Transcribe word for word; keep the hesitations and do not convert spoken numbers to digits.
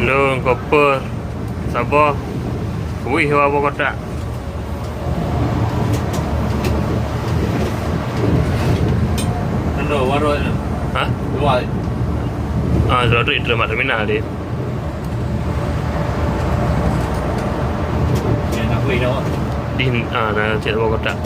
Lôn koper saboh, wih, dua boh kotak. Hah? Ah, sudah tu terima terminal dia. Di, ah, na cek dua boh kotak.